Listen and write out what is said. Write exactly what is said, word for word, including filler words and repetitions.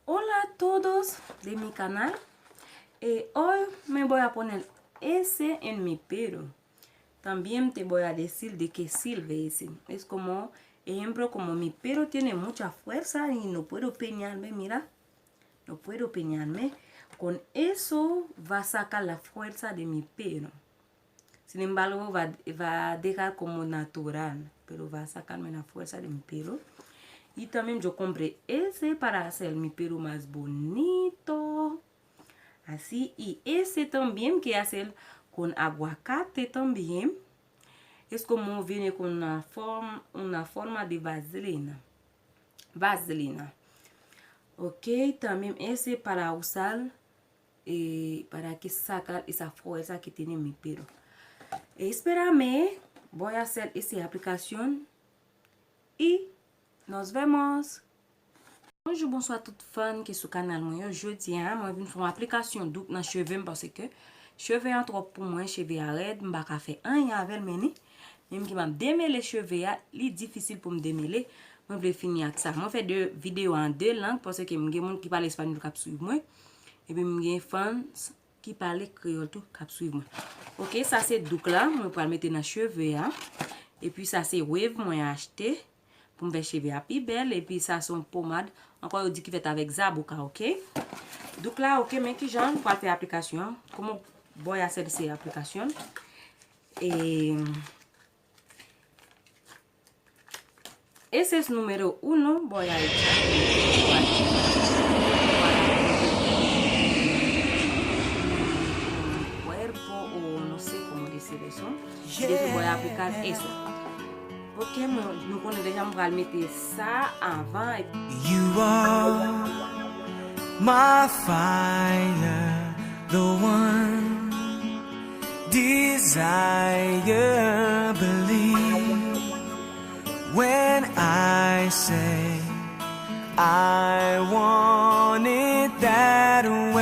Hola a todos de mi canal. Eh, hoy me voy a poner ese en mi pelo. También te voy a decir de qué sirve ese. Es como ejemplo, como mi pelo tiene mucha fuerza y no puedo peinarme, mira, no puedo peinarme. Con eso va a sacar la fuerza de mi pelo. Sin embargo, va, va dejar como natural, pero va a sacarme la fuerza de mi pelo. Y también yo compré ese para hacer mi pelo más bonito. Así, y ese también que hacer con aguacate también. Es como viene con una forma, una forma de vaselina. Vaselina. Ok, también ese para usar eh, para que sacar esa fuerza que tiene mi pelo. Espérame, voy a hacer esa aplicación y nos vemos. Bonjou, bonswa tout fan ki sou kanal mwen yo. Jodi a, mwen vin fè yon aplikasyon douk nan cheve m paske cheve a twòp pou mwen, cheve a rèd, m pa ka fè anyen avè l, men ni menm ki m ap demele cheve a, li difisil pou m demele. Mwen vle fini ak sa. Mwen fè de videyo an de lang paske m gen moun ki pale espanyòl k ap swiv mwen. Epi m gen fans ki pale kreyòl tou k ap swiv mwen. Ok, sa se douk la, mwen pral mete nan cheve a. Epi sa se wave mwen achte pou m fè cheve a pi bèl. Epi sa se yon pomad, ankò yo di ki fèt avèk zaboka, ok? Douk la, ok, men kijan m pral fè aplikasyon an? Como voy a hacer esa aplicación? E Ese es número uno, voy a echar cuerpo o no sé cómo decir eso. Y eso voy a aplicar eso. Ok, mwen, nou konnen deja m pral mete sa avan. You are my fire, the one desire, believe. When I say I want it that way.